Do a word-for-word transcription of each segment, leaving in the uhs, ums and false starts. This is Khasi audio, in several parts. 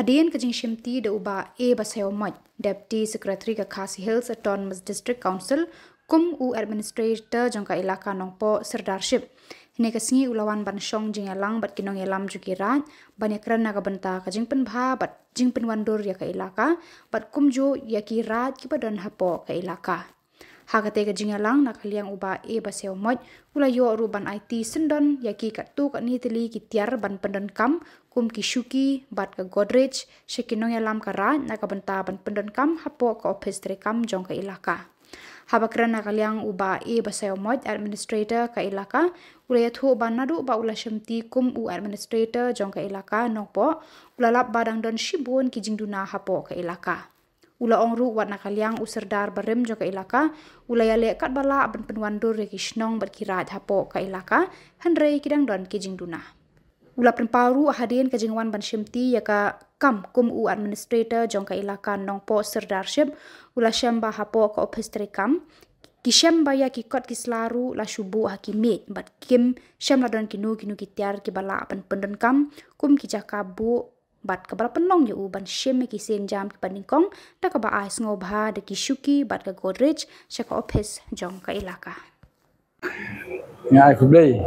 Hadien ka jingshimti da u Bah A Basaïawmoit, Deputy Secretary ka Khasi Hills Autonomous District Council, kum u Administrator jong ka Elaka Nongpoh Sirdarship, hynne ka sngi u la wan ban shong jingïalang bad ki nongïalam jong ki raid ban ïakren na ka bynta ka jingpynbha bad jingpynwandur ïa ka elaka bad kumjuh ïa ki raid kiba don hapoh ka elaka. Ha katei ka jingïalang, na ka liang u Bah A Basaïawmoit u la ïoh ruh ban aiti syndon ïa ki katto katne tylli ki tiar ban pyndonkam, kum ki shuki bad ka Godrej, sha ki nongïalam ka raid na ka bynta ban pyndonkam hapoh ka ophis treikam jong ka elaka. Haba kren na ka liang u Bah A Basaïawmoit, Administrator ka elaka, u la ïathuh ba naduh ba u la shimti kum u Administrator jong ka elaka Nongpoh, u la lap ba dang don shibun ki jingduna hapoh ka elaka. U la ong ruh wat na ka liang u Sordar barim jong ka elaka u la ïaleh katba lah ban pynwandur ïa ki shnong bad ki raid hapoh ka elaka, hynrei ki dang don ki jingduna. U la pynpaw ruh hadien ka jingwan ban shimti ïa ka kam kum u Administrator jong ka elaka Nongpoh Sirdarship, u la shem ba hapoh ka ophis treikam ki shem ba ïa ki kot ki sla ruh la shu buh ha ki miej bad kim shem la don kino kino ki tiar kiba lah ban pyndonkam kum ki jaka buh bad kaba la pynlong ïa u ban shim ïa ki sienjam kiba nyngkong da kaba ai sngewbha da ki shuki bad ka Godrej sha ka ophis jong ka elaka. Nga ai khublei.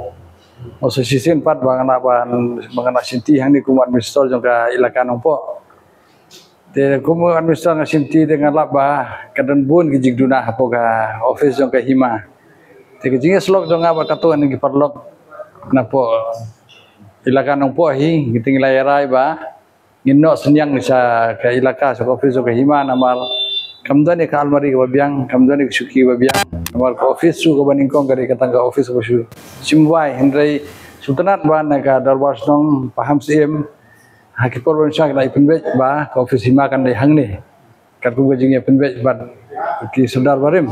Nga sa shisien pat ba nga na ban, ba nga na shimti hangne kum Administrator jong ka elaka Nongpoh. Te kum Administrator nga shimti te nga lap ba ka don bun ki jingduna hapoh ka ophis jong ka hima. Te ka jingïasyllok jong nga bad katto katne ki paralok napoh elaka Nongpoh hi, kita ngi la ïarai ba ngin noh synñiang sha ka elaka, sha ka ophis jong ka hima, namar kam don ïa ka almari kaba biang, kam don ïa ka shuki kaba biang. Namar ka ophis shu kaba nyngkong ka dei ka tang ka ophis kaba shu shim wai, hynrei sngewtynnat ba na ka Dorbar Shnong Pahamsyiem ha ki por ban shong ki la ïa pynbeit ba ka ophis hima kan dei hangne. Katkum ka jingïapynbeit bad ki Sordar barim.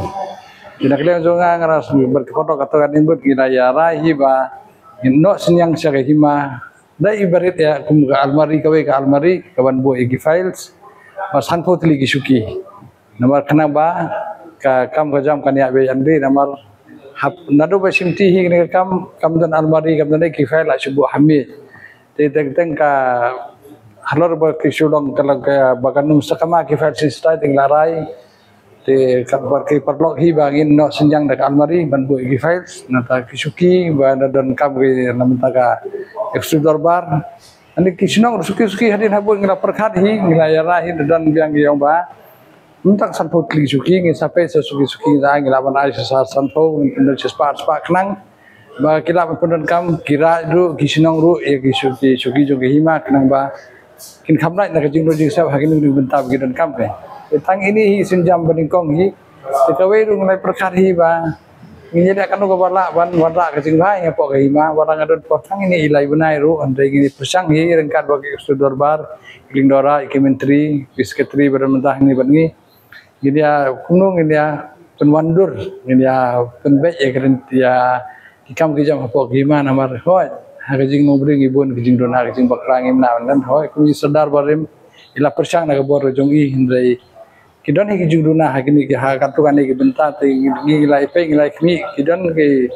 Te na ka liang jong nga, nga ruh bad ki paralok katto katne ngut ngi la ïarai hi ba ngin noh synñiang sha ka hima. Da i barit ïa kum ka almari, kawei ka almari kaban buh ïa ki files, ba sanphew tylli ki shuki. Namar khnang ba ka kam ka jam kan ïa beit ïa ri, namar hap naduh ba shimti hi kane ka kam, kam don almari, kam don ki file la shu buh ha miej. Te teng teng ka halor ba ki shu long ka la ka ba kan ym sakma ki file shisha, te ngi la rai. Te katba ki paralok hi ba ngin noh synñiang da ka almari ban buh ïa ki files, nangta ki shuki ba na donkam ki na bynta ka Executive Dorbar. Ani ki shnong suki suki hadien ha buh ngi la pyrkhat hi, ngi la ïarai hi, da don biang ki ong ba mynta ka sanphew tylli ki shuki, ngi sa peit sa suki suki, da ngi la ban ai sa sanphew, ngi pyndonkam sa spah spah khnang ba ki lah ban pyndonkam, ki raid ruh, ki shnong ruh, ïa ki shuki, shuki jong ki hima, khnang ba kin kham lait na ka jingduh jingsep ha kine ki bynta ba ki donkam. Te tang ine hi sienjam ba nyngkong hi. Te kawei ruh ngi la pyrkhat hi ba ngin ïa leh kano kaba lah ban wanrah ka jingbha hapoh ka hima, wat la nga don por tang ine i lai bnai ruh, hynrei ngin ïa pyrshang hi ryngkat bad ki Executive Dorbar, ki Lyngdoh Raid, ki Myntri, ki Secretary ba don mynta hangne bad ngi. Ngin ïa kumno ngin ïa pynwandur, ngin ïa pynbeit ïa ka rynti ïa ki kam ki jam hapoh ka hima, namar hooid ha ka jingnongbriew ngi bun ka jingduna, ka jingbakla ngim nang ban, hooid kum i Sordar barim i la pyrshang na ka bor ka jong i, hynrei ki don hi ki jingduna ha kine ki, ha katto katne ki bynta, te ngi la ïa peit, ngi la ïa khmih, ki don ki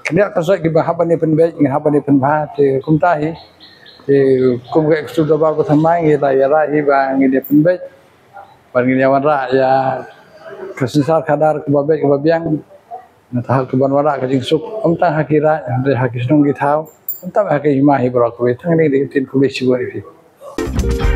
khyndiat khynsoit kiba hap ban ïa pynbeit, ngi hap ban ïa pynbha. Te kumta hi, te kum ka Executive Dorbar ba thymmai ngi la ïarai hi ba ngin ïa pynbeit. Bad ngin ïa wanrah ïa ka synshar khadar kaba beit kaba biang. Nangta ha kaban wanrah ka jingsuk, ym tang ha ki raid, hynrei ha ki shnong ki thaw, ym tang ha ka hima hi baroh kawei. Tang ine i dei ka ktien, khublei shibun ïa phi.